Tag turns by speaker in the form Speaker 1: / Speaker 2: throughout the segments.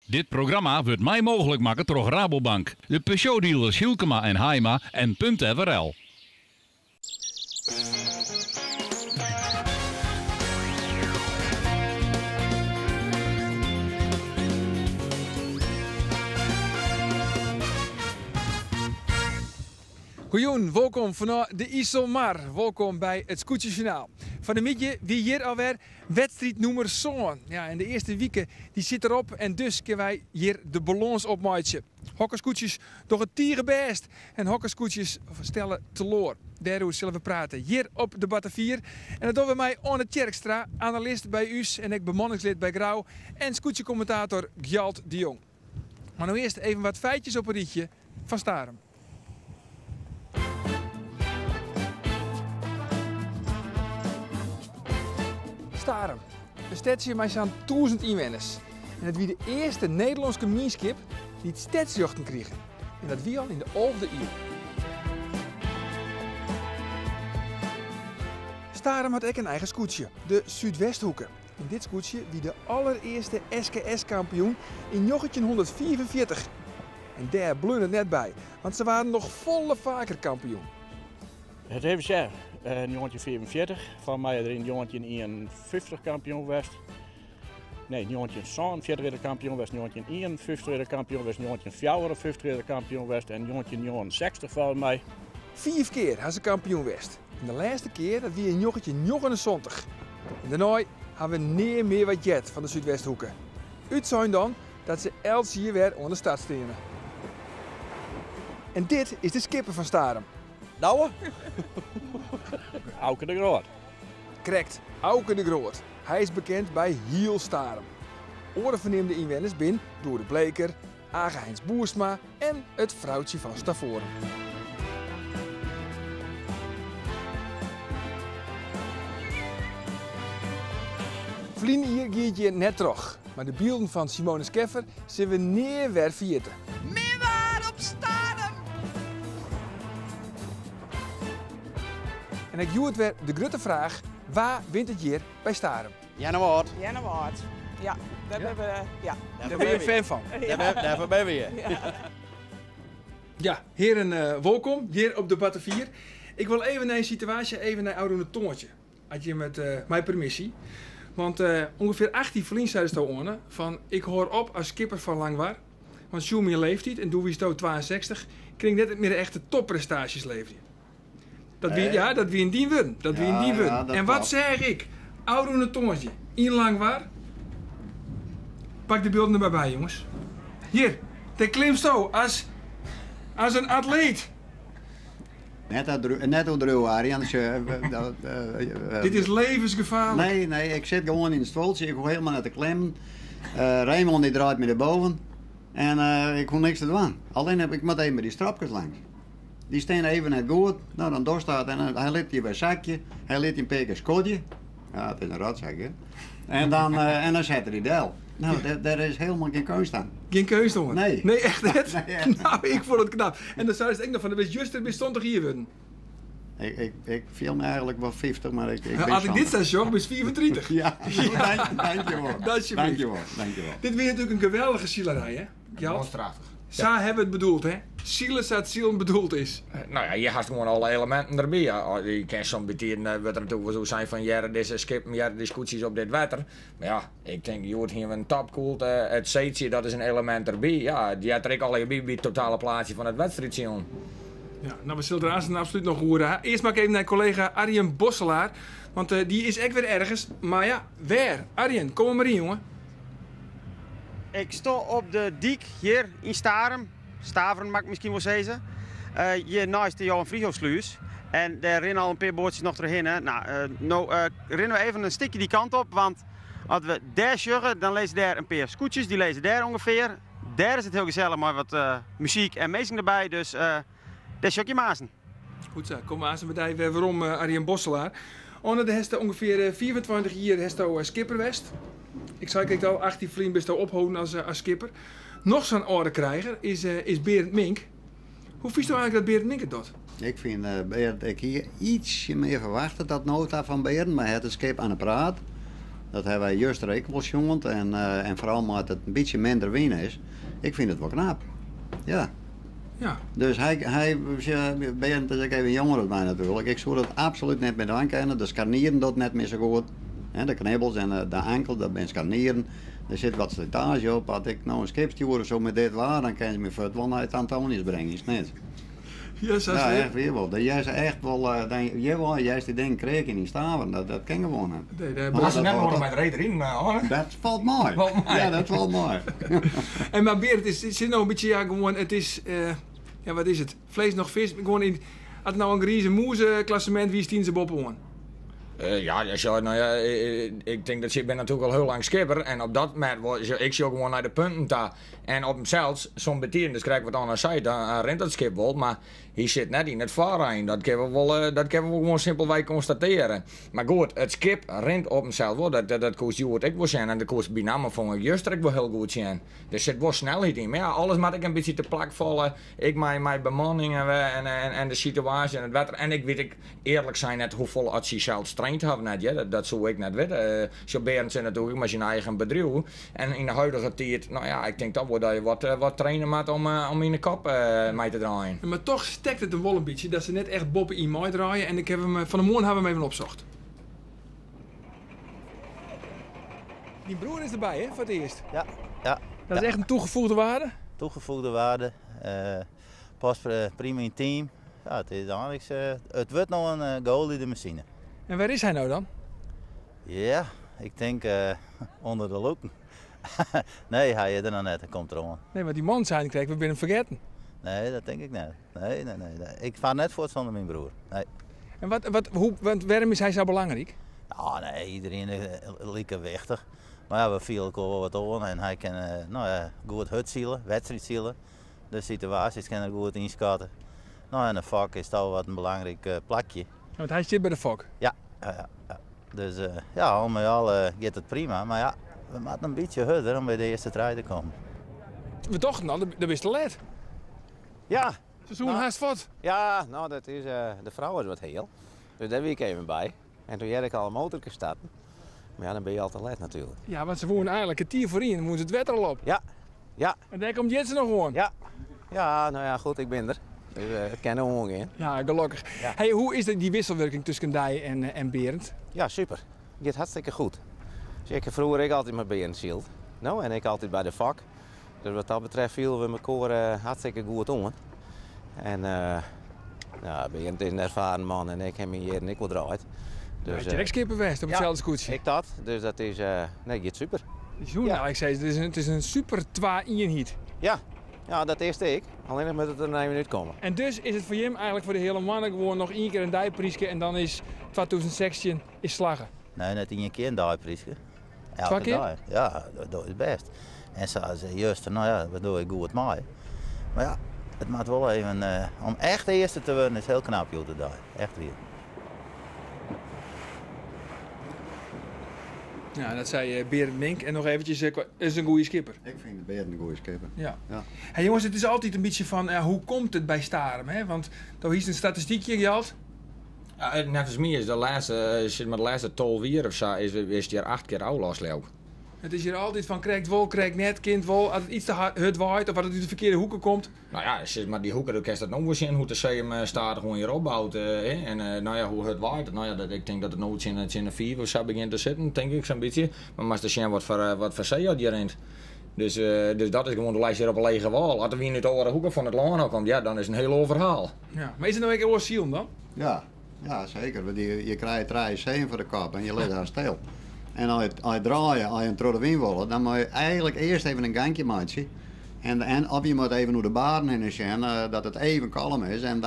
Speaker 1: Dit programma wurdt mei mooglik makke troch Rabobank, de Peugeot-dealers Hylkema en Haima en Punt FRL.
Speaker 2: Goejûn, wolkom fanôf de Iselmar. Wolkom by it Skûtsjesjoernaal. Fan 'e middei wie hjir alwer Wedstriid nûmer sân. Ja, en de earste wike dy sit derop en dus kinne wy hjir de balâns opmeitsje. Hokker skûtsjes dogge tige bêst en hokker skûtsjes stelle teloar? Dêroer sille we prate hjir op de Batavier. En dat dogge we mei Oane Tjerkstra, analist by ús en ek bemanningslid by Grou en skûtsjekommentator Gjalt de Jong. Mar no earst even wat feitjes op in rychje fan Starum. Starum, in stedsje mei sa'n 1000 ynwenners. En it wie de earste Nederlânske mienskip dy't stedsrjochten krige. En dat wie al yn de alfde iuw. Starum hat ek in eigen skûtsje, de Súdwesthoeke. En dit skûtsje wie de allerearste SKS-kampioen yn njoggentjinhûndertfiifenfjirtich. En dêr bleaun it net by, want se waarden noch folle faker kampioen.
Speaker 3: It even sjen, 1945, foar my er yn 1951 kampioen west. Nee, 1947 is er kampioen west, 1951 is er kampioen west, 1954 is er kampioen west en 1969 foar my.
Speaker 2: Fiif kear ha se kampioen west. En de lêste kear dat wie yn 1979. En dêrnei ha we nea mear wat heard fan de Súdwesthoeke. Utsein dan dat se elts jier wer oan de start steane. En dit is de skipper fan Starum.
Speaker 3: Douwe? Auke de Groot.
Speaker 2: Krekt, Auke de Groot. Hy is bekend by hiel Starum. Oare ferneamde ynwenners bin Doede Bleeker, Age Heinz Boersma en it froutsje fan Stavoren. Ferline jier gie it hjir net troch, mar de bylden fan Simone Scheffer sille we nea wer ferjitte.
Speaker 4: Min waar op Starum!
Speaker 2: En ek hjoed wer de grutte fraach, wa wint it hjir by Starum?
Speaker 3: Earnewâld.
Speaker 4: Earnewâld, ja. Dêr binne we, ja.
Speaker 2: Dêr binne je fan fan.
Speaker 3: Dêrfoar binne we hjir.
Speaker 2: Ja, hearen, wolkom hjir op de Batavier. Ik wol even nei in situaasje, even nei ôfrûne tongersdei. As jim it mei permissy. Want ûngefear 8 jier ferlyn seisto Oane fan ik hâld op as skipper fan Langwar. Want sjoen myn leeftyd, en doe wiesto 62, kin ik net mear de echte topprestaasjes leverje. Dat wie, ja, dat wienen dyn wurden. Dat wienen dyn wurden. En wat seach ik ôfrûne tongersdei yn Langwar? Pak de bylden der mar by, jonges. Hjir, dêr klimsto as, as in atleet.
Speaker 5: Net oerdriuwe, Arjen.
Speaker 2: Dit is levensgefaarlik.
Speaker 5: Nee, nee, ik sit gewoan yn it stuoltsje. Ik hoech helemaal net te klimmen. Raymond die draait my derboven. En ik hoech niks te dwaan. Allinnich, ik moat even by dy stropkes langs. Dy stean even net goed. No, dan dochst dat en hy lit dy wer sakje. Hy lit dy in pear kear skodzje. Ja, it is in rotzak, hè. En dan, en dan set er dy del. No, dêr is hielendal gjin keunst oan.
Speaker 2: Gjin keunst oan?
Speaker 5: Nee.
Speaker 2: Nee, echt net?
Speaker 5: Nee, echt net.
Speaker 2: No, ik fûn it knap. En dan seist ek noch fan, do bist juster bist 70 jier wurden.
Speaker 5: Ik fiel my eigenlik wol 50, mar ik bin
Speaker 2: As ik dit sa sjoch, bist 35.
Speaker 5: Ja, dankjewol. Dankjewol, dankjewol.
Speaker 2: Dit wie natuerlik in geweldige silerij, hè? Gjalt?
Speaker 6: Prachtig.
Speaker 2: Sa hawwe we it bedoeld, hè? Sile sa't silen bedoeld is.
Speaker 6: No ja, hjir hast gewoan alle eleminten derby. Je kin soms bytiden wurdt der natuerlik wolris oer sein fan hearre dizze skippen, hearre dy skûtsjes op dit wetter. Mar ja, ik tink hjoed hiene we in topkoelte, it seetsje dat is in elemint derby. Ja, it heart der ek allegear by by it totale plaatsje fan it wedstriidsilen.
Speaker 2: Ja, no we sille der aansten absolút noch oer ha. Earst moat ik even nei kollega Arjen Bosselaar, want dy is ek wer ergens. Mar ja, wêr? Arjen, kom er mar yn jonge.
Speaker 7: Ik sta op de dyk hjir yn Starum, Staveren moat ik miskien wol sizze. Hjir neist de Johan Frisoslûs. En dêr rinne al in pear boatsjes noch trochhinne. No, no rinne we even in stikje dy kant op, want as we dêr sjogge, dan lizze dêr in pear skûtsjes. Dy lizze dêr ûngefear. Dêr is it hiel gesellich mei wat muzyk en minsken derby, dus dêr sjoch ik jim aansten.
Speaker 2: Goed sa, kom aansten by dy wer werom, Arjen Bosselaar. Oane, do hast ûngefear 25 jier hasto skipper west. Ik sei krekt al, 18 ferlyn bisto opholden as skipper. Noch sa'n âlde krijger is, is Berend Mink. Hoe fynsto eigenlik dat Berend Mink it docht?
Speaker 5: Ik fyn Berend, ik hie ietsje mear ferwachte tot no ta fan Berend, mar hy hat it skip oan 'e praat. Dat hawwe wy juster ek wol sjoen en, en foaral mei't it in bytsje minder wyn is. Ik fyn it wol knap. Ja.
Speaker 2: Ja.
Speaker 5: Dus hy, hy Berend is ek even jonger as my natuerlik. Ik soe dat absolút net mear dwaan kinne. De skarnieren docht net mear sa goed. De knibbels en de ankel, dat binne skarnieren. Der sit wat slitaazje op. As ik no in skip stjoere soe mei dit waar, dan kinne se my fuort wol nei it Antonius bringe yn Snits.
Speaker 2: Ja, sa
Speaker 5: Ja, echt wier wol. Dan hearst echt wol, eh, dan, hjir hearst dy dingen kreakjen yn Staveren. Dat, dat kin gewoan net.
Speaker 2: Nee, daar
Speaker 6: Maar
Speaker 5: dat
Speaker 6: ze net
Speaker 5: valt
Speaker 6: nog met rederien, hoor.
Speaker 5: Dat falt mei.
Speaker 6: Falt mei.
Speaker 5: Ja, dat falt mei.
Speaker 2: En maar Berend, is, het zit nou een beetje, ja, gewoon, het is, ja, wat is het? Vlees nog vis, gewoon in, als nou een grieze moeze klassement, wie stien ze boppe
Speaker 6: Ja, ja, zo, nou ja, ik denk dat ik ben natuurlijk al heel lang skipper. En op dat moment, ik zie ook gewoon naar de punten daar. En op hemzelf, zo'n betieren, dus krijg ik wat anders zei, dan rent dat schip wel. Maar hij zit net in het vaarrein. Dat kunnen we wel, dat kunnen we gewoon simpelweg constateren. Maar goed, het schip rent op hemzelf wel. Dat kost Joert ik wel zijn. En dat kost bij vond ik juist ik wel heel goed zijn. Er zit wel snelheid in. Maar ja, alles moet ik een beetje te plak vallen. Ik mijn bemanning en de situatie en het wetter. En ik weet ik eerlijk zijn net hoeveel als hij zelf traind hebben net. Ja, dat zou ik net weten. Zo Berend zijn natuurlijk maar zijn eigen bedrijf. En in de huidige tijd, nou ja, ik denk dat wordt dat je wat trainen moet om in de kop mee te draaien.
Speaker 2: Maar toch stekt het hem wel een beetje dat ze net echt boppen in mij draaien. En ik heb hem, van de morgen hebben we hem even opzocht. Die broer is erbij, hè, voor het eerst.
Speaker 8: Ja, ja.
Speaker 2: Dat is
Speaker 8: Ja.
Speaker 2: echt een toegevoegde waarde.
Speaker 8: Toegevoegde waarde. Past prima in het team. Ja, het is eigenlijk, het wordt nog een goal in de machine.
Speaker 2: En waar is hij nou dan?
Speaker 8: Ja, ik denk onder de loken. Nee, hij is er nog net, hij komt er aan.
Speaker 2: Nee, maar die man zijn kreeg, we zijn hem vergeten.
Speaker 8: Nee, dat denk ik niet. Nee, nee, nee, nee. Ik vaar net voort zonder mijn broer. Nee.
Speaker 2: En want waarom is hij zo belangrijk?
Speaker 8: Nou, nee, iedereen is lekker wichtig. Maar ja, we vielen ook wel wat aan en hij kan goed hutzielen, wedstrijdzielen. De situaties kan er goed inschatten. Nou, en de fok is toch wat een belangrijk plakje.
Speaker 2: Want hij zit bij de fok?
Speaker 8: Ja, ja, ja, ja. Dus ja, al met al gaat het prima. Maar ja, we moeten een beetje harder om bij de eerste trein te komen.
Speaker 2: We dachten al, dat is te laat.
Speaker 9: Ja.
Speaker 2: Seizoen haast vat.
Speaker 9: Ja, nou, dat is, de vrouw is wat heel. Dus daar ben ik even bij. En toen had ik al een motor starten. Maar ja, dan ben je al te laat natuurlijk.
Speaker 2: Ja, want ze wonen eigenlijk een tier voor in, dan moeten ze het wetter al op.
Speaker 9: Ja, ja.
Speaker 2: En daar komt Jensen nog gewoon.
Speaker 9: Ja, ja, nou ja, goed, ik ben er. Dus het kan nog gaan.
Speaker 2: Ja, gelukkig.
Speaker 9: Ja.
Speaker 2: Hey, hoe is die wisselwerking tussen Dij en Berend?
Speaker 9: Ja, super. Het gaat hartstikke goed. Dus ik heb vroeger ik altijd met Berend zield. Nou, en ik altijd bij de vak. Dus wat dat betreft vielen we elkaar hartstikke goed om. En nou, Berend is een ervaren man en ik heb me hier en ik wel draait. Dus,
Speaker 2: Ja, direct skipper geweest op
Speaker 9: ja,
Speaker 2: hetzelfde scootje.
Speaker 9: Ik dat, dus dat is, nee, gaat super.
Speaker 2: Zoen, nou, ik zei, het is een super 2-1 heat.
Speaker 9: Ja. Ja, dat eerste ik. Alleen nog moet het er een minuut komen.
Speaker 2: En dus is het voor hem eigenlijk voor de hele mannen gewoon nog één keer een dijpriesje en dan is 2016 is slagen.
Speaker 8: Nee, net één keer een dijpriesje. Elke
Speaker 2: Twee keer?
Speaker 8: dag. Ja, dat is best. En zo zei juist, nou ja, dat doe ik goed mee. Maar ja, het maakt wel even, om echt de eerste te worden is heel knap, joh, de dag. Echt weer.
Speaker 2: Ja, dat zei Berend Mink. En nog eventjes, is een goede skipper.
Speaker 5: Ik vind Berend een goede skipper.
Speaker 2: Ja.
Speaker 5: Ja.
Speaker 2: Hey, jongens, het is altijd een beetje van, hoe komt het bij Starum? Hè? Want daar is een statistiekje gehad.
Speaker 6: Ja, net als mij is de laatste, zit maar de laatste tolwier of zo, is het hier 8 keer oude leuk.
Speaker 2: Het is hier altijd van krijgt wol, krijgt net, kind wol. Als het iets te hard waait of als het uit de verkeerde hoeken komt.
Speaker 6: Nou ja, zit maar die hoeken, dan kan je dat nog wel zien hoe de zee hem staat gewoon hier opbouwt. Hè? En nou ja, hoe het waait. Nou ja, dat, ik denk dat het nooit in de 4 of zo begint te zitten, denk ik zo'n beetje. Maar maar te zien wat voor zee dat hier rent. Dus dat is gewoon de lijst hier op een lege wal. Als er wie uit de andere hoeken van het land ook komt, ja, dan is het een heel ander verhaal.
Speaker 2: Ja, maar is het nou een keer oorziel dan?
Speaker 5: Ja, ja, zeker. Want je krijgt drie zeeën voor de kop en je ligt daar stil. En als je draait, als je een trotte win wil, dan moet je eigenlijk eerst even een gangje maken. En of je moet even door de baren heen zien, dat het even kalm is. En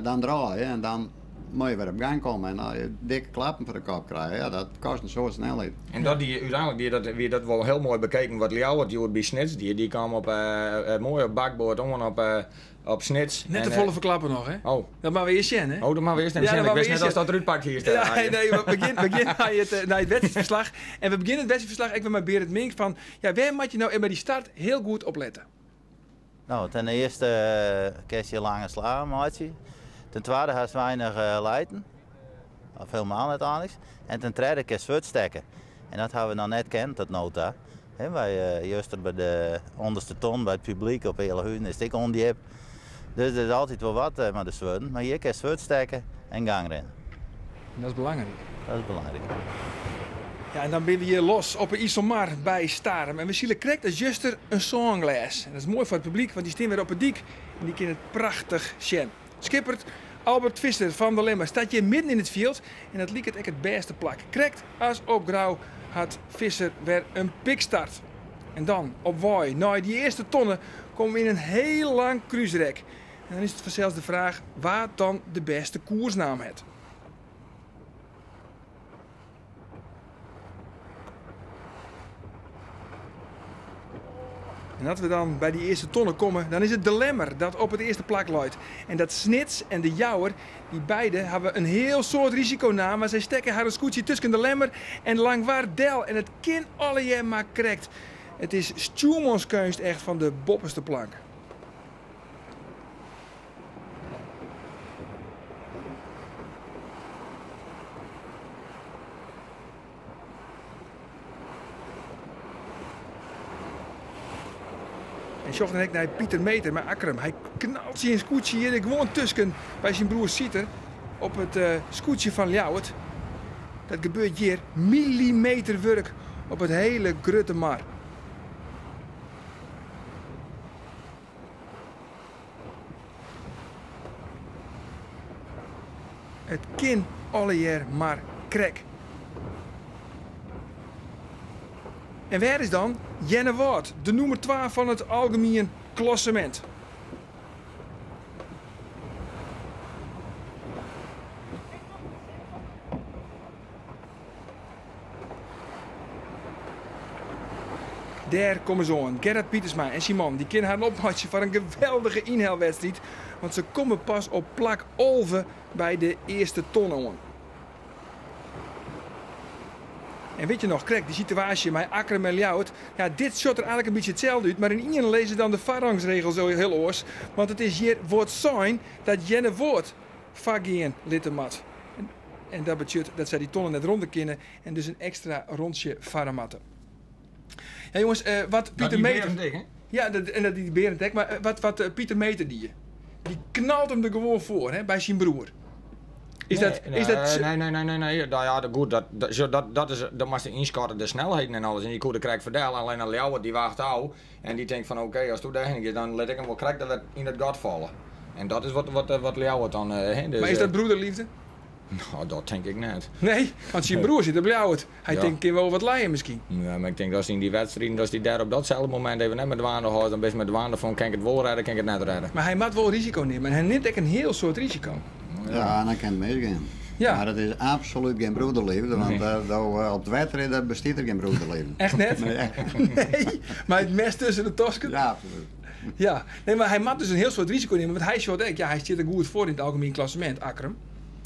Speaker 5: dan draaien en dan moet je weer op gang komen. En als je dikke klappen voor de kop krijgt, ja, dat kost een soort snelheid.
Speaker 6: En dat die, uiteindelijk die, dat, wie dat wel heel mooi bekeken wat Ljouwert die bij Snits, die kwam op mooi op bakboord, om op Snits.
Speaker 2: Net
Speaker 6: En,
Speaker 2: de volle verklappen nog, hè?
Speaker 6: Oh.
Speaker 2: Dat maar we eerst zien, hè?
Speaker 6: Oh, dat maar we eerst
Speaker 2: Ja,
Speaker 6: zien.
Speaker 2: dat
Speaker 6: Ik
Speaker 2: maar we
Speaker 6: wist net
Speaker 2: eerst
Speaker 6: als dat eruit pakt hier.
Speaker 2: Ja, nee, nee, we beginnen naar het wedstrijdverslag. En we beginnen het wedstrijdverslag even met Berend Mink van, ja, waar moet je nou bij die start heel goed op letten?
Speaker 8: Nou, ten eerste kies je lange slagen, maatje. Ten tweede has weinig leiden. Of helemaal niet anders. En ten derde kun je zwart stekken. En dat hawwe we noch net kend tot no ta. Wy juster by de ûnderste ton by it publyk op Ealahuzen is it ek ûndjip. Dus der is altyd wol wat mei de swurden. Mar hjir kinst swurd stekke en gang rinne.
Speaker 2: En dat is belangryk.
Speaker 8: Dat is belangryk.
Speaker 2: Ja, en dan binne we hjir los op 'e Iselmar by Starum. En we sile krekt as juster in sânglês. En dat is moai foar it publyk, want dy stean wer op 'e dyk en dy kinne it prachtich sjen. Skipper Albert Visser fan De Lemmer staat hjir midden yn it fjild en dat liket ek it bêste plak. Krekt as op Grou hat Visser wer in pikstart. En dan op wei nei dy earste tonne komme we yn in hiel lang krúsrek. En dan is it fansels de fraach wa't dan de bêste koersnaam hat. En as we dan by dy earste tonne komme, dan is it De Lemmer dat op it earste plak leit. En dat Snits en De Jouwer, dy beide hawwe in hiel soad risiko naam, mar sy stekke harren skûtsje tusken De Lemmer en Langwar del. En it kin allegear mar krekt. It is stjoermanskeunst echt fan de boppeste plank. En sjoch dan ek nei Pieter Meeter mei Akkrum. Hy knalt syn skûtsje hjir gewoan tusken by syn broer Sieter op it skûtsje fan Ljouwert. Dat gebeurt hjir millimeterwurk op it hiele grutte mar. It kin allegear mar krekt. En wêr is dan Earnewâld, de nûmer twa fan it algemien klassemint? Dêr komme se oan. Gerrit Pietersma en syn man dy kinne harren opmeitsje foar in geweldige ynhelwedstriid, want se komme pas op plak 11 by de earste ton oan. En wit je noch krekt dy situaasje mei Akkrum en Ljouwert? Ja, dit sjocht der eigentlik in bytsje itselde út, mar yn ien lizze dan de foarrangsregels hiel oars, want it is hjir wurdt sein dat Earnewâld foargean litte moat. En dat betsjut dat sy dy tonnen net ronde kinne en dus in ekstra rondsje farre moatte. Ja jonges, wat Pieter Meeter... Ja, dat, en dat die Berend ek, mar wat Pieter Meeter die, dy knalt him der gewoan foar, hè, by syn broer. Is
Speaker 6: nee,
Speaker 2: dat, is dat...
Speaker 6: Nee, nee, nee, nee, nee. Nou ja, goed, dat, dat, dat, dat is, dat moatst ynskatte de snelheden en alles. En je koe der krekt foar del, allinne Ljouwert dy wacht ôf. En dy tinkt fan oké, as do dêrhinne giest, dan lit ik him wol krekt wer yn it gat falle. En dat is wat, wat, wat Ljouwert dan... Dus,
Speaker 2: mar is dat broederliefde?
Speaker 6: Nou, dat tink ik net.
Speaker 2: Nee, want syn broer sit op Ljouwert. Hy tinkt, kin wol wat lije miskien.
Speaker 6: Ja, mar ik tink datst yn dy wedstriden, datst dy dêr op datselde momint even net mei dwaande hâldst, dan bist mei dwaande fan kin ik it wol rêde, kin ik it net rêde.
Speaker 2: Mar hy moat wol risiko nimme en hy nimt ek in hiel soad risiko.
Speaker 5: Ja, en dan kin it misgean.
Speaker 2: Ja.
Speaker 5: Mar it is absolút gjin broederliefde, want do, op it wetter dêr bestiet der gjin broederliefde.
Speaker 2: Echt net?
Speaker 5: Nee, echt net.
Speaker 2: Nee, mei it mes tusken de tosken?
Speaker 5: Ja, absolút.
Speaker 2: Ja, nee, mar hy moat dus in hiel soad risiko nimme, want hy sjocht ek, ja, hy stiet der goed foar yn it algemien klassemint, Akkrum.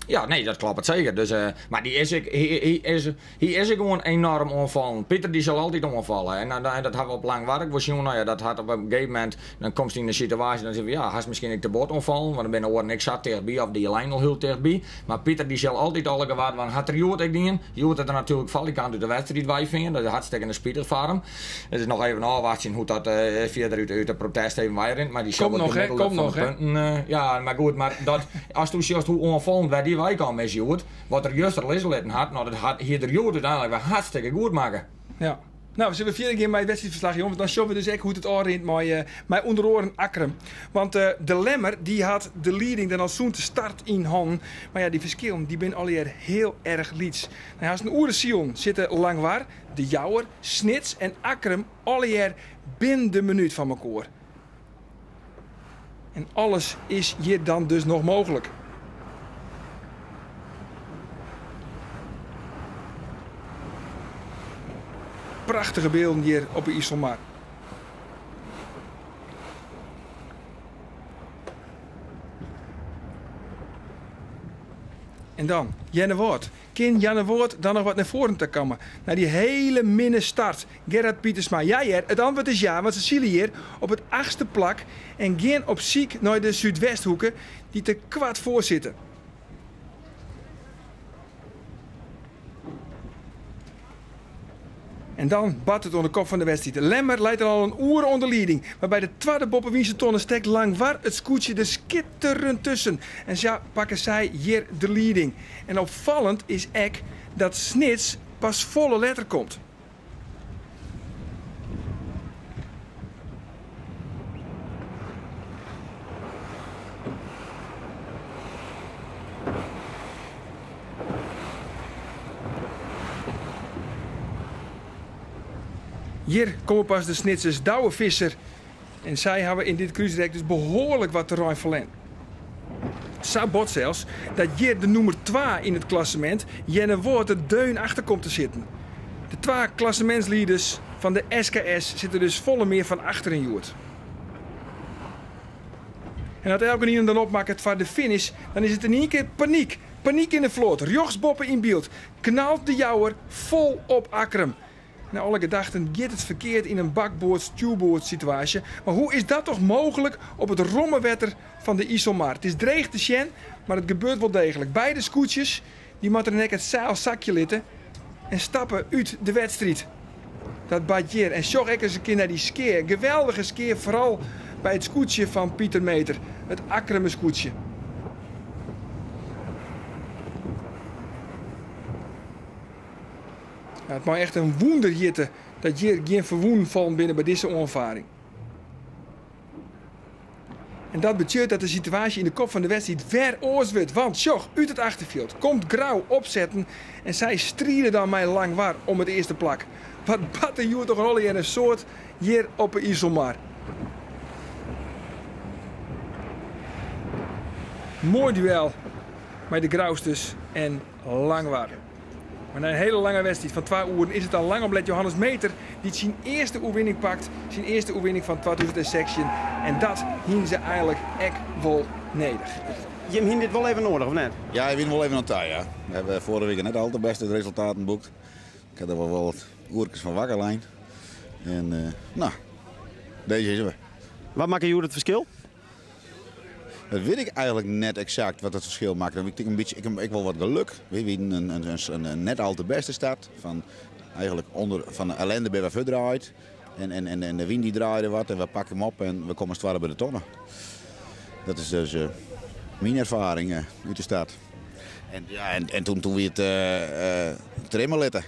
Speaker 6: Ja, nee, dat kloppet seker. Dus, mar dy is ek, hy, hy is, hy is ek gewoan enoarm oanfallend. Pieter dy sil altyd oanfalle. En, en dat hawwe we op Langwar ek wol sjoen. Nou ja, dat hat op in gegeven momint, dan komst yn in situaasje, dan sizze we, ja, hast miskien ek te bot oanfallen, want dan binne oaren ek sa tichtby of dy lijn al hiel tichtby. Mar Pieter dy sil altyd alle gewar dwaan. Hat er hjoed ek dien. Hjoed hat er natuerlik falikant út de wedstriid weifearn. Dat is hartstikkene spitich foar him. It is noch even ôfwachtsjen hoe't dat fierder út de protest even weirint. Mar dy sil
Speaker 2: Komt
Speaker 6: wat
Speaker 2: noch, hè?
Speaker 6: gemiddelde
Speaker 2: Komt
Speaker 6: fan
Speaker 2: noch,
Speaker 6: de
Speaker 2: hè?
Speaker 6: punten. Ja, mar goed, mar dat, asto sjochst hoe oanfallend wer dy weikaam is hjoed, wat er juster lizze litten hat, no dat hat hie er hjoed úteinlik wer hartstikke goed makke.
Speaker 2: Ja. No, we sille fierder gean mei it wedstriidferslach, jong, want dan sjogge we dus ek hoe't it ôfrint mei ûnder oaren Akkrum. Want de Lemmer dy hat de lieding dan al sûnt de start yn hannen. Mar ja, dy ferskillen dy binne allegear hiel erch lyts. Nei hast in oere silen sitte Langwar, De Jouwer, Snits en Akkrum allegear binnen de minút fan mekoar. En alles is hjir dan dus noch mooglik. Prachtige bylden hjir op 'e Iselmar. En dan Earnewâld. Kin Earnewâld dan noch wat nei foaren ta komme? Nei dy hiele minne start. Gerard Pietersma, ja hear, it antwurd is ja, want se sile hjir op it achtste plak en gean op syk nei de Súdwesthoeke, dy't der koart foar sitte. En dan bart it oan de kop fan de wedstriid. Lemmer leit der al in oere oan de lieding, mar by de twadde boppewynse tonne stekt Langwar it skûtsje der skitterend tusken. En sa pakke sy hjir de lieding. En opfallend is ek dat Snits pas folle letter komt. Hjir komme pas de Snitsers Douwe Visser en sy hawwe yn dit krúsrek dus behoarlik wat terrein ferlern. Sa bot sels dat hjir de nûmer twa yn it klassemint, Earnewâld, der deun achter komt te sitten. De twa klassemintslieders fan de SKS sitte dus folle mear fan achteren hjoed. En as elkenien him dan opmakket foar de finish, dan is it yn ien kear panyk. Panyk yn de float, rjochtsboppe yn byld knalt de Jouwer fol op Akkrum. Nei alle gedachten giet it ferkeard yn in bakboard-stjoerboard situaasje, mar hoe is dat toch mooglik op it romme wetter fan de Iselmar? It is dreech te sjen, mar it gebeurt wol deeglik. Beide skûtsjes dy moatte dan ek it seil sakje litte en stappe út de wedstriid. Dat bart hjir. En sjoch ek ris in kear nei dy skea. Geweldige skea, foaral by it skûtsje fan Pieter Meeter, it Akkrumer skûtsje. It mei echt in wûnder hjitte dat hjir gjin ferwûnen fallen binne by dizze oanfaring. En dat betsjut dat de situaasje yn de kop fan de wedstriid wer oars wurdt. Want sjoch, út it achterfjild komt Grou opsetten en sy stride dan mei Langwar om it earste plak. Wat bart der hjoed toch allegear in soad hjir op 'e Iselmar. Moai duel mei de Grousters en Langwar. Mar nei in hiele lange wedstriid fan twa oeren is it al lang om let Johannes Meeter dy't syn earste oerwinning pakt, syn earste oerwinning fan 2016. En dat hiene se eigenlik ek wol nedich.
Speaker 7: Jim hiene dit wol even noadich, of net?
Speaker 10: Ja, wy wiene wol even oan ta, ja. We hawwe foarige wike net al te bêste resultaten boekt. Ik ha der wol wat oerkes fan wakker lein. En no, dizze is we.
Speaker 7: Wat makke hjoed it ferskil?
Speaker 10: Dat wit ik eigenlik net eksakt wat it ferskil makke. Ik tink in bytsje, ik wol wat geluk. Wy wienen in net al te bêste start. Fan eigenlik ûnder fan de ellende binne we fuortdraaid. En de wyn dy draaide wat en we pakke him op en we komme twadde by de tonne. Dat is dus myn erfaring út de start. En, ja, en toen, toen wie it trimme litte.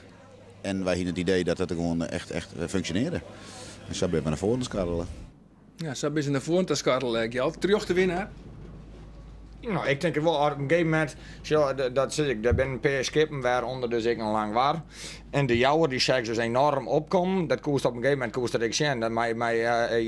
Speaker 10: En wy hiene it idee dat it gewoan echt, echt funksjonearde. En sa binne we nei foaren skarrele.
Speaker 2: Ja, sa binne se nei foaren ta skarrele, Gjalt. Terjochte winnaar?
Speaker 6: No, ik tink it wol. Op in gegeven momint, sjoch, dat sis ik, der binne in pear skippen wêrûnder dus ek in Langwar. En de Jouwer, dy seach dus enoarm opkommen. Dat koest op in gegeven momint koest dat ek sjen. Dat mei, mei,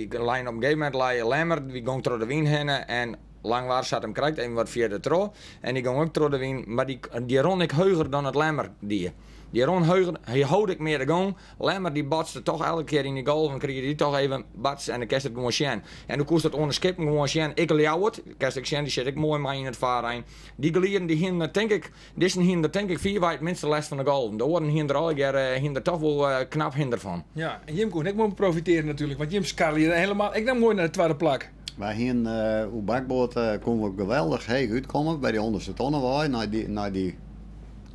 Speaker 6: lein op in gegeven momint lei Lemmer, dy gong troch de wyn hinne en Langwar sat him krekt even wat fierder troch en dy gong ek troch de wyn, mar dy, dy rûn ek heuger dan it Lemmer die. Dy rûn heuger, hy hold ek mear de gong. Lemmer dy botste toch elke kear yn dy golven, krige dy toch even bats en dan kinst it gewoan sjen. En doe koest it oan de skippen gewoan sjen. Ek Ljouwert, kinst ek sjen, dy sit ek moai mei yn it faarrein. Dy gelieden dy hienen der tink ik, dizzen hienen der tink ik fierwei it minste lêst fan de golven. De oaren hienen der allegear, hienen der toch wol knap hinder fan.
Speaker 2: Ja, en jim koenen ek moai profitearje natuerlik, want jim skarrelje helemaal ek noch moai nei it twadde plak.
Speaker 5: Wy hienen oer bakboard koenen we geweldich heech útkomme by dy ûnderste tonne wei nei dy, nei dy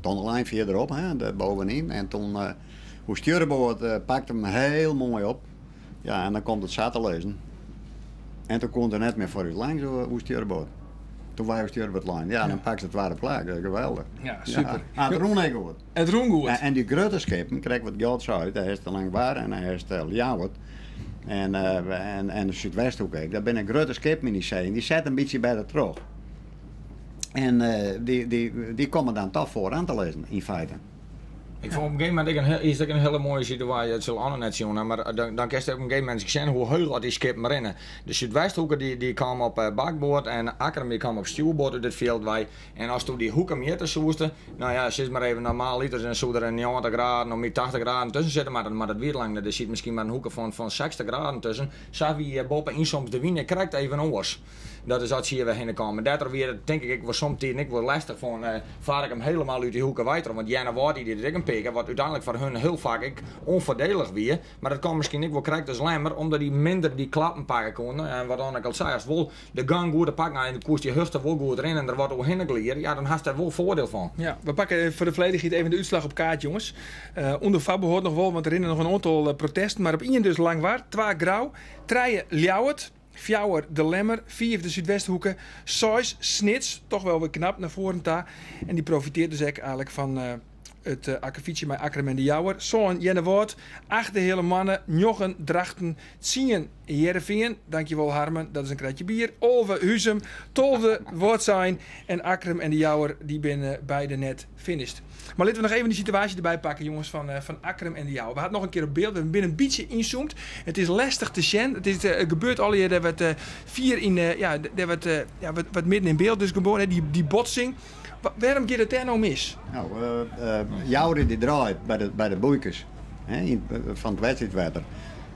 Speaker 5: tonnelijn fierderop, hè, dêr bovenyn. En toen oer stjurboard pakte him heel moai op. Ja, en dan komt it sa te lizzen. En toen koe er net mear foar ús langs oer stjurboard. Toen wy oer stjurboard lein. Ja, dan pakte se it twadde plak. Dat is geweldich.
Speaker 2: Ja, super.
Speaker 5: Ja. Ah, it rûn ek goed.
Speaker 2: It rûn goed.
Speaker 5: En dy grutte skippen, krekt wat Gjalt sei, dêr is de Langwar en dêr is de Ljouwert en, en de Súdwesthoek ek. Dat binne grutte skippen yn dy see en dy sette in bytsje better troch. En dy komme dan toch foaran te lizzen, yn feite.
Speaker 6: Ik fûn op in gegeven momint ek in, is ek in hiele moaie situaasje, dat sil Anne net sjoen ha, mar dan, dan kinst op in gegeven momint sjen hoe heech oft dy skippen rinne. De Súdwesthoeke dy, dy kaam op bakboard en Akkrum dy kaam op stjoerboard út it fjild wei. En asto dy hoeken mjitte soeste, no ja, sis mar even normaaliter, dan soe der in 90 graden of my 80 graden tusken sitte moatte, mar dat wie lang net. Der siet miskien mar in hoeke fan, fan 60 graden tusken. Sa wie boppe-yn soms de wyn ek krekt even oars. Dat is as se hjir wer hinne kamen. Dêrtroch wie it tink ik ek wol somtiden ek wol lestich fan, faar ik him helemaal út dy hoeke wei troch, want Earnewâld die dit ek in pear. pear kear, wat úteinlik foar hun hiel faak ek ûnfoardielich wie. Mar dat kaam miskien ek wol krekt as Lemmer, omdat dy minder dy klappen pakke koene. En wat Anneke al sei, ast wol de gang goed te pakken hast en do koest dy hichte wol goed rinne en der wat oerhinne gliere, ja, dan hast dêr wol foardiel fan.
Speaker 2: Ja, we pakke foar de folledichheid even de útslach op kaart, jonges. Under foarbehâld noch wol, want der rinne noch in oantal protesten. Mar op ien dus Langwar, twa Grou, trije Ljouwert, fjouwer De Lemmer, fiif de Súdwesthoeke, seis Snits, toch wel wer knap nei foaren ta. En dy profiteart dus ek eigenlik fan it akkefietsje mei Akkrum en De Jouwer. Sân Earnewâld, acht de Heale Moanne, njoggen Drachten, tsien Hearrenfean, dankjewol Harmen, dat is in kratje bier, 11 Huzum, 12 Wâldsein en Akkrum en De Jouwer dy binne beide net finished. Mar litte we noch even dy situaasje derby pakke jonges fan fan Akkrum en De Jouwer. We ha it noch in kear op byld, we binne in bytsje ynzoomd. It is lestich te sjen, it is it gebeurt allegear dêr wat fier yn ja dêr wat ja wat midden yn byld dus gewoan dy dy botsing. Wêrom giet it dêr no mis?
Speaker 5: No, Joure dy draait by de, by de boeikes hè, fan it wedstriidwetter.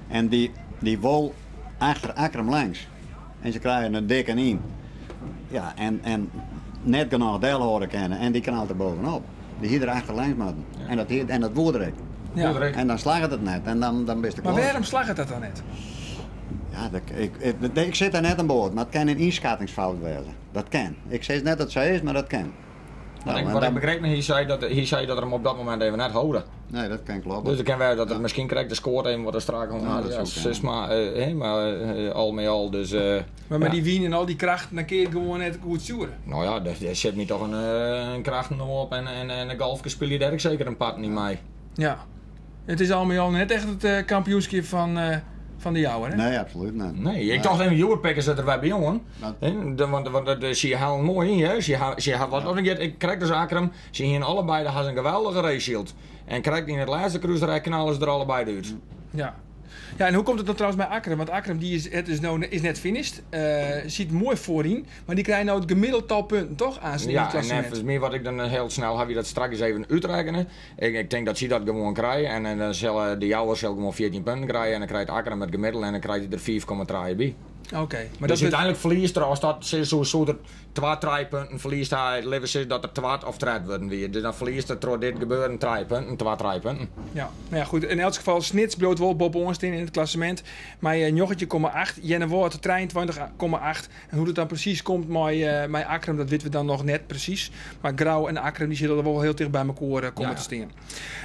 Speaker 5: En dy, dy wol achter Akkrum langs. En se krije in dikke yn. Ja, en, en net genôch delhâlde kinne. En dy knalt der bovenop. Dy hie der achter langs moatten. En dat, en dat woe er ek.
Speaker 2: Ja.
Speaker 5: En dan slagget it net. En dan, dan bist de
Speaker 2: Mar wêrom slagget dat dan net?
Speaker 5: Ja, dat, ik, ik, ik sit der net oan board, mar it kin in ynskattingsfout wêze. Dat kin. Ik sis net dat sa is, mar dat kin.
Speaker 6: Nou, wat ik begrepen hy sei dat hy sei dat er him op dat momint even net holde.
Speaker 5: Nee, dat kin kloppe.
Speaker 6: Dus it kin wêze dat er miskien krekt de skoat even wat te strak hân hat. Ja, sis mar, eh, mar eh, al mei al dus. Eh,
Speaker 2: mar mei dy wyn en al dy krachten, dan kin je it gewoan net goed stjoere.
Speaker 6: No ja, dêr sit my toch in, in krachten op en, en, en de golfkes spylje dêr ek seker in part yn mei.
Speaker 2: Ja. It is al mei al net echt it kampioenskip fan, fan de Jouwer, hè?
Speaker 5: Nee, absolút net.
Speaker 6: Nee, ik tocht even hjoed pikke se der wer by oan. Want, want sy hellen moai yn, hè. Sy ha, sy ha wat ja. Ik, krekt as Akkrum, sy hienen allebeide ha se in geweldige race syld. En krekt yn it lêste krúsrek knallen se der allebeide út.
Speaker 2: Ja. Ja, en hoe komt it dan trouwens mei Akkrum? Want Akkrum dy is, it is no, is net finished, sit moai foaryn. Mar dy krije no it gemiddeld tal punten, toch? Aanst yn
Speaker 6: Ja,
Speaker 2: it
Speaker 6: en
Speaker 2: klassemint.
Speaker 6: neffens my, wat ik dan hiel snel haw, wie dat straks even útrekkene. Ik, ik tink dat sy dat gewoan krije en, en dan sil De Jouwer sil gewoan 14 punten krije en dan krijt Akkrum it gemiddelde en dan krijt hy der 5,3 by.
Speaker 2: Oké, mar
Speaker 6: Dus
Speaker 2: dat wurdt.
Speaker 6: úteinlik ferliest er, as dat sizze soe, soe er twa, trije punten ferliest hy, litte we sizze dat er twad of tred wurden wie. Dus dan ferliest er troch dit gebeuren trije punten, twa, trije punten.
Speaker 2: Ja, no ja, goed. In elts gefal, Snits bliuwt wol boppe-oan stean yn it klassemint mei 19,8. Earnewâld 23,8. En hoe't it dan presys komt mei, mei Akkrum, dat witte we dan noch net presys. Mar Grou en Akkrum dy sille der wol hiel ticht by mekoar komme te stean.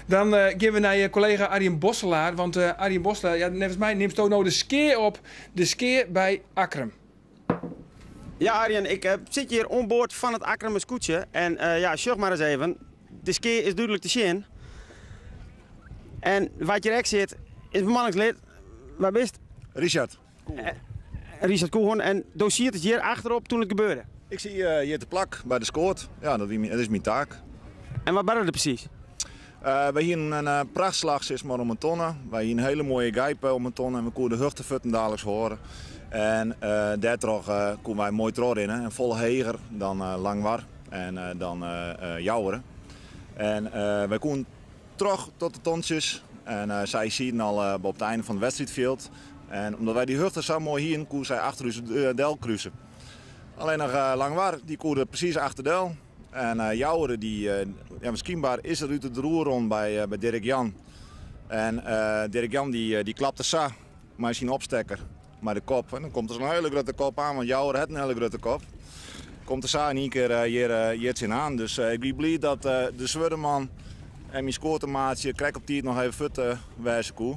Speaker 2: Dan gean we nei kollega Arjen Bosselaar. Want Arjen Bosselaar, ja, neffens my nimsto no de skea op. De skea by Akkrum.
Speaker 7: Ja, Arjen, ik sit hjir oan board fan it Akkrumer skûtsje. En ja, sjoch mar ris even. De skea is dúdlik te sjen. En wat hjir ek sit, is bemanningslid. Wa bist?
Speaker 11: Richard.
Speaker 7: Richard Koehoorn. En do sietest hjir achterop toen it gebeurde?
Speaker 11: Ik siet hjir te plak by de skoat. Ja, dat, wie, dat is myn taak.
Speaker 7: En wat barde der presys?
Speaker 11: Wy hienen in prachtslach sis mar om in tonne. Wy hienen hele moaie gijpen om in tonne en we koene de hichte fuortendaliks hâlde. En dêrtroch koene wy moai trochrinne en folle heger dan Langwar en dan Jouwer. En wy koene troch tot de tontsjes en sy sieten al op it ein fan it wedstriidfjild. En omdat wy dy hichte sa moai hienen, koe sy achter ús del kruse. Allinnich Langwar dy koe der presys achter del. En Jouwer dy, ja, skynber is er út it roer rûn by, by Dirk Jan. En Dirk Jan dy, dy klapte sa mei syn opstekker mei de kop. En dan komt der sa'n hiele grutte kop aan, want Jouwer hat in hiele grutte kop. Komt er sa yn ien kear hjir, hjir tsjinaan. Dus ik wie bliid dat de swurdeman en myn skoatemaatsje krekt op tiid noch even fuort wêze koe.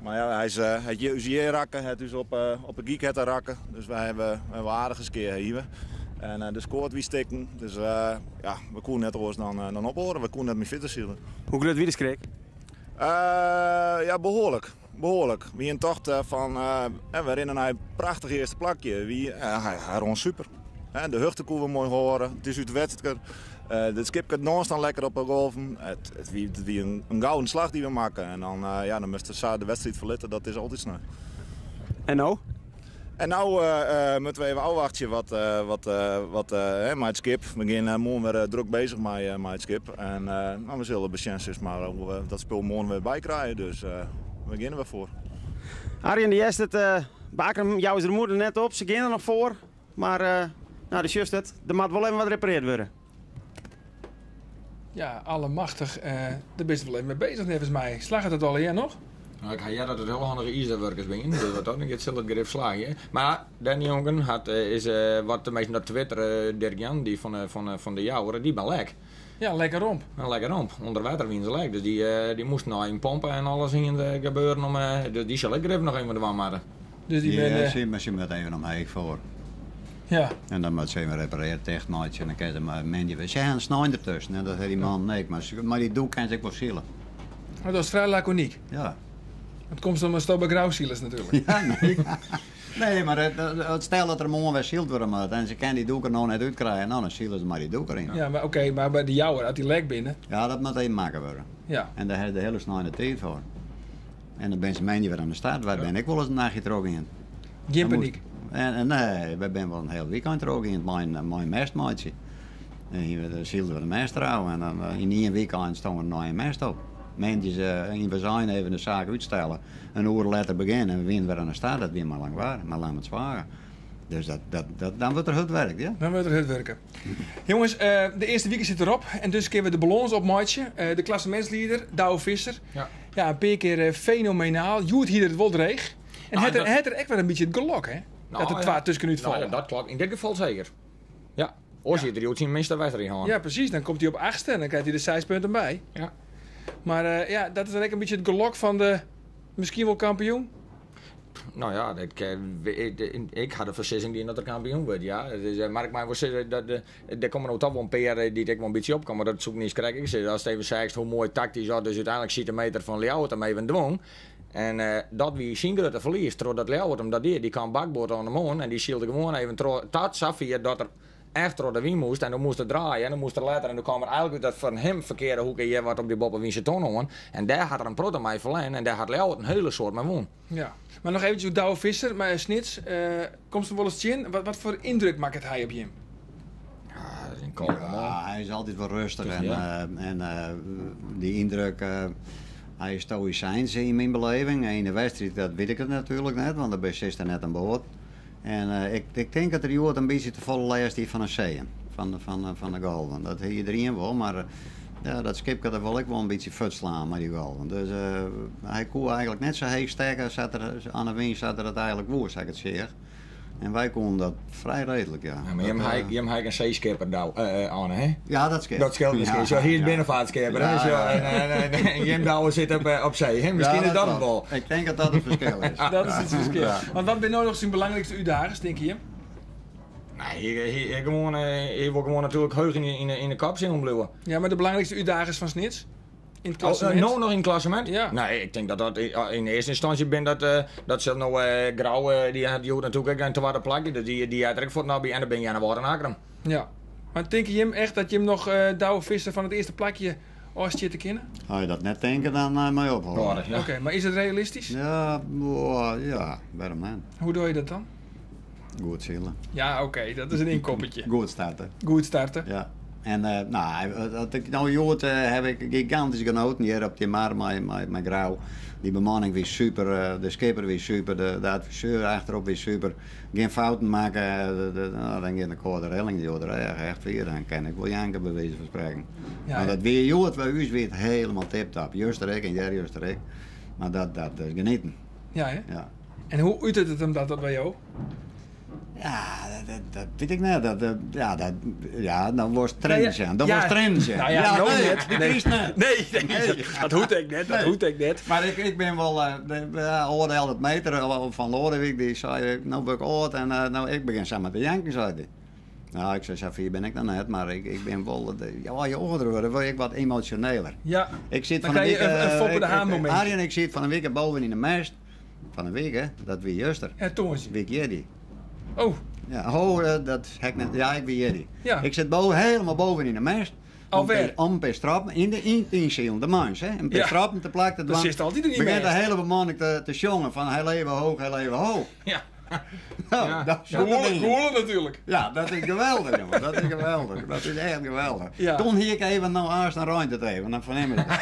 Speaker 11: Mar ja, hy is, hy hat ús hjir rakke, hat ús op, op 'e gyk het er rakke. Dus wy hawwe, wy hawwe aardige skea hiwe. En de skoat wie stikken, dus ja, we koene net oars dan, dan ophâlde. We koene net mear fierder sile.
Speaker 7: Hoe grut wie de skrik?
Speaker 11: Ja, behoarlik. Behoarlik. We hiene tocht fan, we rinne nei in prachtich earste plakje. Wie, hy, hy rûn super. De hichte koe we moai hâlde. It is út de wedstriid. It skipke danst dan lekker op de golven. It, it wie, it wie in, in gouden slach dy't we makken. En dan, ja, dan moatst sa de wedstriid ferlitte, dat is altyd sneu.
Speaker 7: En no?
Speaker 11: En no moatte we even ôfwachtsje wat, wat, wat mei it skip. We gean moarn wer drok bezich mei, mei it skip. En no, we sille besjen sis mar, hoe we dat spul moarn wer bykrije. Dus we gean der wer foar.
Speaker 7: Arjen, dy hearst it. By Akkrum jouwe se de moed der net op. Se gean der noch foar. Mar no, do sjochst it. Der moat wol even wat reparearre wurde.
Speaker 2: Ja, allemachtich. Dêr bist wol even mei beuzich neffens my. Slagget it allegear noch?
Speaker 6: No, ik ha heard dat it hiel handige izerwurkers binne, dus wat dat oangiet sil it grif slagje. Mar dêrnjonken hat, is wat de minsken dat twittere, Dirk Jan, dy fan de Jouwer, dy bin lek.
Speaker 2: Ja, lekke romp.
Speaker 6: In lekke romp. Under wetter wiene se lek, dus dy moasten nei in pompe en alles hiene gebeuren om, dus dy sil ek grif noch even dwaan moatte.
Speaker 2: Dus dy binne.
Speaker 5: Ja, sy moat even omheech foar.
Speaker 2: Ja.
Speaker 5: En dan moat se even reparearre, ticht meitsje en dan kin se mei moandei wer. Se ha in snein dertusken en dat ha dy mannen ek, mar mei dy doek kin se ek wol sile.
Speaker 2: Oh, dat is frij lakonyk.
Speaker 5: Ja.
Speaker 2: It komt om ast by Grou silest natuerlik.
Speaker 5: Ja, nee. Nee, mar it, stel dat der moarn wer syld wurde moat en se kin dy doek der no net útkrije, no dan sile se mei dy doek deryn.
Speaker 2: Ja, mar oké, mar by de Jouwer, as dy lek binne.
Speaker 5: Ja, dat moat even makke wurde.
Speaker 2: Ja.
Speaker 5: En dêr ha se de hiele snein de tiid foar. En dan binne se moandei wer oan de start. Wy binne ek wolris in nachtje trochgien.
Speaker 2: Gjin panyk?
Speaker 5: En, nee, wy binne wol in hiel wykein trochgien mei in mêst meitsje. En dan sylden we de mêst derôf en dan yn ien wykein stong der in nije mêst op. Moandeis yn Wezein even de saak útstelle, in oere letter begjinne en we wiene wer oan de start. Dat wie mar lang waar, mar lang met zwagen. Dus dat, dat, dat, dan wurdt der hurd werkt, ja.
Speaker 2: Dan wurdt der hurd wurke. Jonges, de earste wike sit derop en dus kinne we de balâns opmeitsje. De klassemintslieder, Douwe Visser.
Speaker 6: Ja.
Speaker 2: Ja, in pear kear fenomenaal. Hjoed hie er it wol dreech. En
Speaker 6: Nou,
Speaker 2: hat er,
Speaker 6: dat-
Speaker 2: hat er ek wer in bytsje it gelok, hè?
Speaker 6: Nou,
Speaker 2: dat der twa
Speaker 6: ja.
Speaker 2: tuskenút
Speaker 6: Nou,
Speaker 2: falle.
Speaker 6: ja, dat klopt. Yn dit gefal seker. Ja. Oars hie er hjoed syn minste wedstriid hân.
Speaker 2: Ja, presys. Dan komt hy op achtste en dan krijt hy der seis punten by.
Speaker 6: Ja.
Speaker 2: Mar ja, dat is dan ek in bytsje it gelok fan de miskien wol kampioen.
Speaker 6: No ja, ik ha de foarsizzing dien dat er kampioen wurdt, ja. It is, mar ik mei wol sizze, dat der komme no toch wol in pear dy't ek wol in bytsje opkomme. Dat soe ik niis krekt ek sizze. Ast even seist hoe moai taktysk as dus úteinlik siet de meter fan Ljouwert him even dwong. En dat wie syn grutte ferlies, trochdat Ljouwert him dat die. Dy kaam bakboard oan him oan en dy sylde gewoan even troch, ta safier dat er echt troch de wyn moast en doe moast er draaie en doe moast er letter en doe kaam er eigenlik út dat foar him ferkearde hoeke hjir wat op dy boppewynse ton oan en dêr hat er in protte mei ferlern en dêr hat Ljouwert in hiele soad mei wûn.
Speaker 2: Ja, mar noch eventsjes oer Douwe Visser mei Snits. Komst him wolris tsjin? Wat foar yndruk makket hy op jim?
Speaker 6: Ja, dat is in kalme man.
Speaker 5: Ja, hy is altyd wol rêstich en,
Speaker 6: Ja.
Speaker 5: en dy yndruk, hy is stoïsijns yn myn beleving. Yn de wedstriid, dat wit ik it natuerlik net, want dan sitst der net oan board. En ik, ik tink dat er hjoed in bytsje te folle lêst hie fan de seeën, fan de golven. Dat hie iderien wol, mar ja, dat skipke dat wol ek wol in bytsje fuortslaan mei dy golven. Dus hy koe eigenlik net sa heech stekke sa't er oan de wyn sa't er dat eigenlik woe, sa't ik it seach. En wy koenen dat frij reedlik, ja.
Speaker 6: Ja, mar jim
Speaker 5: Dat,
Speaker 6: ha jim ha ek in seeskipper, Dou, Anne, hè?
Speaker 5: Ja, dat skeelt.
Speaker 6: Dat skeelt miskien.
Speaker 5: Ja,
Speaker 6: Zo, hy is
Speaker 5: ja.
Speaker 6: binnenvaartskipper, hè?
Speaker 5: Ja,
Speaker 6: Zo,
Speaker 5: ja, ja.
Speaker 6: en jim Douwe sit op see, hè? Miskien
Speaker 5: Ja,
Speaker 6: is dat het
Speaker 5: klopt.
Speaker 6: wol.
Speaker 5: Ik tink dat dat it ferskil is.
Speaker 2: Dat is it ferskil.
Speaker 5: Ja.
Speaker 2: Want wat binne no noch syn belangrykste útdagings, tinke jim?
Speaker 6: Nee, hy, gewoan, hy wol gewoan natuerlik heech yn de kopsilen bliuwe.
Speaker 2: Ja, mar de belangrykste útdagings fan Snits? Yn it
Speaker 6: Oh,
Speaker 2: klassemint?
Speaker 6: no noch yn it klassemint?
Speaker 2: Ja.
Speaker 6: Nee, ik tink dat dat yn earste ynstânsje bin dat, dat sil no Grou, dy hat hjoed natuerlik ek in twadde plakje, dus dy hat der ek fuort noch by en dan bin Earnewâld en Akkrum.
Speaker 2: Ja. Mar tinke jim echt dat jim noch Douwe Visser fan it earste plakje ôfstjitte kinne?
Speaker 5: As je dat net tinke, dan moatte je ophâlde.
Speaker 6: Ja.
Speaker 2: Oké, mar is it realistysk?
Speaker 5: Ja, boah, ja, wêrom net?
Speaker 2: Hoe doe je dat dan?
Speaker 5: Goed sile.
Speaker 2: Ja, oké, dat is in inkoppertje.
Speaker 5: Goed starte.
Speaker 2: Goed starte.
Speaker 5: Ja. En nou, dat ik nou hjoed ha ik gigantysk genoten hjir op dy mar mei Grou. Dy bemanning wie super, de skipper wie super, de adviseur achterop wie super. Gjin fouten makke, nou, dan giet de koade rilling djoer der erch echt wier. Dan kin ik wol janke by wize fan sprekken.
Speaker 2: Ja,
Speaker 5: Mar
Speaker 2: ja.
Speaker 5: dat wie hjoed by ús wie it hielendal tiptop. Juster ek en earjuster ek. Mar dat is genieten.
Speaker 2: Ja, hè?
Speaker 5: Ja.
Speaker 2: En hoe uteret it him dat by jo?
Speaker 5: Ja, dat wit ik net. Dat, ja, dat, ja, dan worst trend,
Speaker 2: Nou ja,
Speaker 5: ja. Dan
Speaker 2: ja.
Speaker 5: worst trend, ja.
Speaker 2: Nou ja,
Speaker 5: Ja,
Speaker 2: no
Speaker 5: nee,
Speaker 2: net.
Speaker 5: die
Speaker 2: Nee.
Speaker 5: kiest net.
Speaker 2: Nee, nee, dat hoecht ek net. Dat
Speaker 5: Nee.
Speaker 2: hoecht ek net.
Speaker 5: Mar ik bin wol, de âlde Eldert Meter fan Loadewyk, dy sei, no wurd ik âld en no, ik begjin samar te janken, sei hy. Nou, ik sei, safier bin ik noch net, mar ik bin wol, ja, as je âlder wurde, wurde je ek wat emosjoneler.
Speaker 2: Ja.
Speaker 5: Ik sit
Speaker 2: Dan
Speaker 5: fan 'e
Speaker 2: krije je
Speaker 5: wike,
Speaker 2: in Foppe de Haan momintje.
Speaker 5: Arjen, ik sit fan 'e wike boven yn de mêst. Fan 'e wike, dat wie juster.
Speaker 2: Ja, tongersdei.
Speaker 5: Wie ik jierdei.
Speaker 2: Oh.
Speaker 5: Ja, ho, dat ha ik net. Ja, ik wie jierdei.
Speaker 2: Ja.
Speaker 5: Ik sit boven, helemaal boven yn de mêst.
Speaker 2: Alwer?
Speaker 5: Om in pear strappen, yn de ynsilen, de mans, hè. In pear
Speaker 2: Ja.
Speaker 5: strappen te plak te
Speaker 2: Dat
Speaker 5: dwaan.
Speaker 2: zit altyd yn die
Speaker 5: Begint de
Speaker 2: mêst.
Speaker 5: hele bemanning te sjongen fan hij leve hoog, hij leve hoog.
Speaker 6: Ja.
Speaker 5: Nou,
Speaker 6: Ja.
Speaker 5: dat soort
Speaker 2: Goele,
Speaker 5: dingen.
Speaker 2: goele natuurlijk.
Speaker 5: Ja, dat is geweldig, jongen. Dat is geweldig. Dat is echt geweldig.
Speaker 2: Ja.
Speaker 5: Toen hie ik even nou aars naar Rijn te even, dan verneem ik het.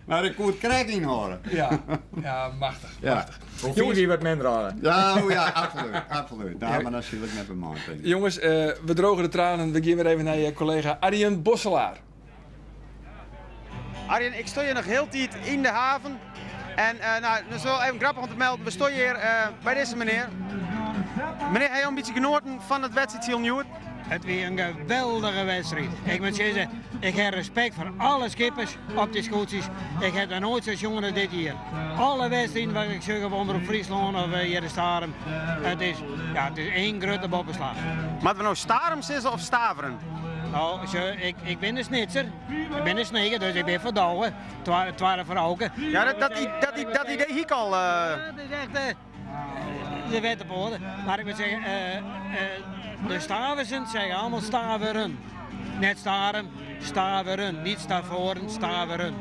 Speaker 5: Maar ik koe it krekt ynhâlde.
Speaker 2: Ja, ja, machtich.
Speaker 5: Ja.
Speaker 2: Machtich.
Speaker 6: Hoe fier wie wat minder âlder.
Speaker 5: Ja, oh ja, absoluut, absoluut. Nou, maar dan sil ik net by my, tink ik.
Speaker 2: Jongens, we drogen de tranen. We gean wer even nei kollega Arjen Bosselaar.
Speaker 7: Arjen, ik sta hier noch hieltyd yn de haven. En nou, dat is wol even grappich om te melden. We stean hjir by dizze menear. Menear, ha jo in bytsje genoaten fan it wedstriidsilen hjoed?
Speaker 12: It wie in geweldige wedstriid. Ik moat sizze, ik ha respekt foar alle skippers op dy skûtsjes. Ik ha noch noait sa sjoen as dit jier. Alle wedstriden wat ik sjoch op Omrop Fryslân of hjir yn Starum, it is, ja, it is één grutte boppeslach.
Speaker 7: Moatte we no Starum sizze of Staveren?
Speaker 12: No, sjoch, ik, ik bin in Snitser, ik bin in Sneker, dus ik bin foar Douwe, twadde foar Auke.
Speaker 7: Ja, dat, dat, dat, dat idee hie ik al.
Speaker 12: Ja, dat is echt de wetterpoarte. Mar ik moat sizze, de Staversen sizze allemaal Staveren. Net Starum, Staveren, niet Stavoren, Staveren.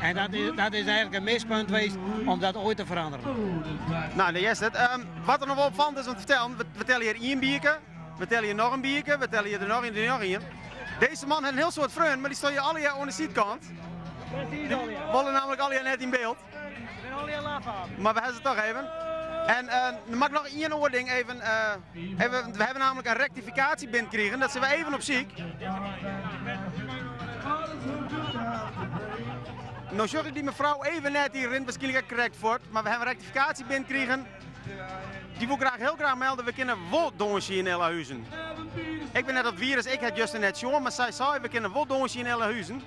Speaker 12: En dat is eigenlijk een mispunt geweest om dat ooit te veranderen.
Speaker 7: Nou, de eerste. Wat der noch wol opfallend is om te fertellen, we telle hjir ien bierke, we telle hjir noch in bierke, we telle hjir der noch ien, der noch ien. Dizze man hat in hiel soad freonen, mar dy stean hjir allegear oan de sydkant. Dy wolle nammentlik allegear net yn byld. Mar we hawwe se toch even. En dan moat ik noch ien oar ding even, even. We hawwe nammentlik in rektifikaasje binnenkrigen, dat sille we even op syk. No sjoch ik dy mefrou even net, dy rint wierskynlik ek krekt fuort. Mar we hawwe in rektifikaasje binnenkrigen. Dy woe graach hiel graach melde, we kinne wol dûnsje yn Ealahuzen. Ik wit net oft it wier is, ik ha it juster net sjoen, mar sy sei we kinne wol dûnsje yn Ealahuzen.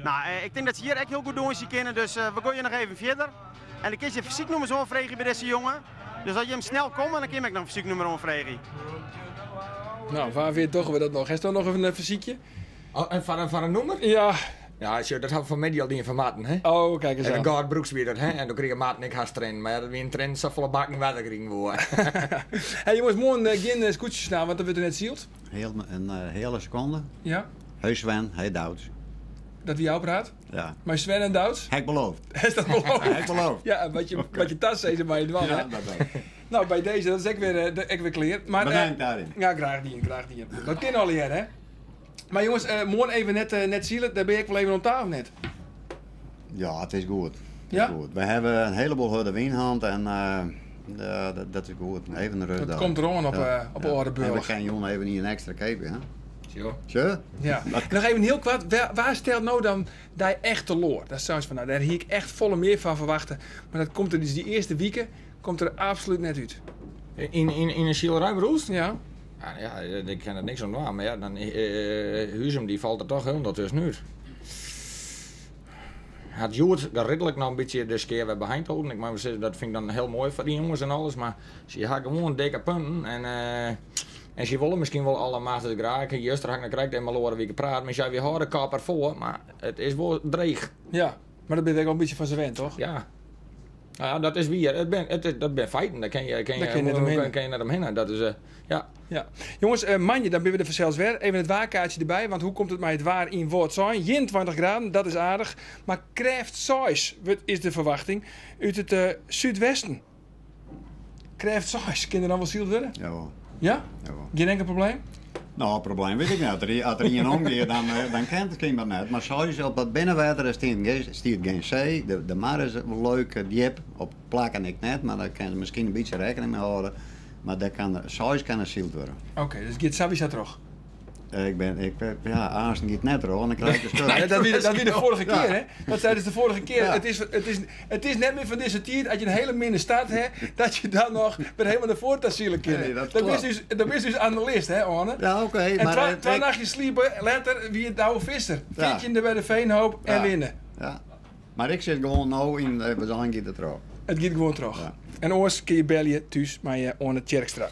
Speaker 7: Nou, ik tink dat se hjir ek hiel goed dûnsje kinne, dus we gean hjir noch even fierder. En dan kinst je fersyknûmers oanfreegje by dizze jonge. Dus as jim snel komme, dan kin ik noch in fersyknûmer oanfreegje.
Speaker 2: Nou, wa wit dogge we dat noch. Hast noch in fersykje?
Speaker 6: Oh, en foar in nûmer?
Speaker 2: Ja.
Speaker 6: Ja, sjoch, dat ha we fan 'e middei al dien foar Marten, hè?
Speaker 2: Oh, kijk eens
Speaker 6: En
Speaker 2: aan.
Speaker 6: God Broeks wie dat, hè? En doe krige Marten ek hast triennen. Mar ja, dat wienen triennen safolle bakken wetter krigen woe.
Speaker 2: Hey jongens, moarn gjin skûtsjesjoernaal, want dan wurdt der net syld.
Speaker 5: Hiel, in heale sekonde.
Speaker 2: Ja.
Speaker 5: Hey Sven, hey Douds.
Speaker 2: Dat wie jouw praat?
Speaker 5: Ja.
Speaker 2: Mei Sven en Douds?
Speaker 5: Ha ik beloofd.
Speaker 2: Is dat beloofd?
Speaker 5: Ha ik beloofd.
Speaker 2: Ja, wat je tas sizze mei je dwaan,
Speaker 5: Ja,
Speaker 2: hè?
Speaker 5: dat wel.
Speaker 2: Nou, by dizze, dat is ek wer, ek wer klear. Mar,
Speaker 5: Bedankt, Arjen.
Speaker 2: Ja, graach dien, graach dien. Dat kin allegear, hè? Mar jongens, moarn even net sile, dêr bin ik wol even oan ta of net?
Speaker 5: Ja, it is goed. It is
Speaker 2: Ja?
Speaker 5: goed. We hawwe in heleboel hurde wyn hân en dat is goed. Even in rêst.
Speaker 2: Dat komt deroan op de âlde
Speaker 5: En we
Speaker 2: bealch.
Speaker 5: kinne jûn even ien ekstra keapje, hè?
Speaker 6: Sjo.
Speaker 5: Sjo?
Speaker 2: Ja. Noch even hiel koart, wa stelt no dan dy echt teloar? Dat seist fan, nou, dêr hie ik echt folle mear fan ferwachte. Mar dat komt der dus dy earste wike komt der absolút net út.
Speaker 6: Yn in silerij bedoelst?
Speaker 2: Ja.
Speaker 6: Ja, ja, ik kin der niks oan dwaan, mar ja, dan Huzum dy falt der toch hielendal tuskenút. Hat hjoed ridlik noch in bytsje de skea wer beheind holden. Ik moat wol sizze, dat fyn ik dan hiel moai foar dy jonges en alles, mar sy ha gewoan dikke punten en sy wolle miskien wol aldermachtichst graach. Juster ha ik noch krekt even mei Loadewyk praat, mar sy sei wy hâlde kop derfoar, mar it is wol dreech.
Speaker 2: Ja, mar dat binne wy ek wol in bytsje fan se wend, toch?
Speaker 6: Ja. Nou ja, dat is wier. It bin, it is, dat binne feiten. Dêr kin je, kin
Speaker 2: Dêr
Speaker 6: je,
Speaker 2: kin je net omhinne.
Speaker 6: kin je net omhinne. Dat is, ja.
Speaker 2: Ja. Jonges, moandei dan binne we der fansels wer. Even it waarkaartsje derby, want hoe komt it mei it waar yn Wâldsein? 21 graden, dat is aardich. Mar krêft 6 wurdt, is de ferwachting út it súdwesten. Krêft 6, kin der dan wol syld wurde?
Speaker 5: Jawol.
Speaker 2: Ja?
Speaker 5: Jawol.
Speaker 2: Gjin enkel probleem?
Speaker 5: No, probleem wit ik net. As der ien omgiet, dan kin it skynber net. Mar seis op dat binnenwetter stiet gjin see. De mar is leuk djip, op plakken ek net, mar dêr kin se miskien in bytsje rekkening mei hâlde. Mar dêr kan, seis kin der syld wurde.
Speaker 2: Oké, dus it giet sawiesa troch.
Speaker 5: Ik ben, ik, ja, aansten giet net troch, dan krij ik de skuld.
Speaker 2: Ja, dat wie de foarige kear, hè? Dat sei dus de foarige kear.
Speaker 5: Ja.
Speaker 2: It is net mear fan dizze tiid, as je in hiele minne start ha, dat je dan noch wer helemaal nei foaren ta sile kinne.
Speaker 5: Nee, dat
Speaker 2: Dan
Speaker 5: klopt.
Speaker 2: bist dus analist, hè, Arne?
Speaker 5: Ja, oké,
Speaker 2: En
Speaker 5: maar,
Speaker 2: twa nachtjes sliepe, letter wie it Douwe Visser.
Speaker 5: Ja.
Speaker 2: 14e by de Veenhoop en
Speaker 5: Ja.
Speaker 2: winne.
Speaker 5: Ja. Mar ik sit gewoan no yn, we seinen giet it troch.
Speaker 2: It giet gewoan troch.
Speaker 5: Ja.
Speaker 2: En oars kin je belje thús mei Arne Tjerkstra.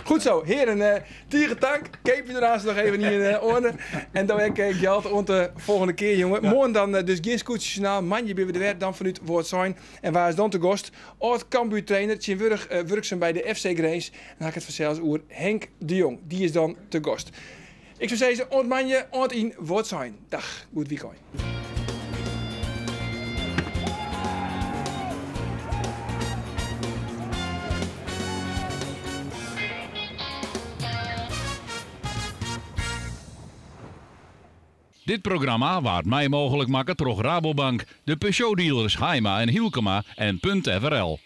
Speaker 2: Goed zo, heren, tige tank. Keapje der aanst noch even ien, Arne. En dan ek Gjalt, oant de folgjende kear, jonge. Moarn dan dus gjin skûtsjesjoernaal. Moandei binne we der wer, dan fanút Wâldsein. En wa is dan te gast? Âld Cambuur-trainer, tsjintwurdich wurksum by de FC Grins. En dan ha ik it fansels oer Henk de Jong. Dy is dan te gast. Ik soe sizze, oant moandei, oant yn Wâldsein. Dag, goed wykein.
Speaker 1: Dit programma waard mei mooglik makke troch Rabobank, de Peugeot-dealers Haima en Hylkema en Punt FRL.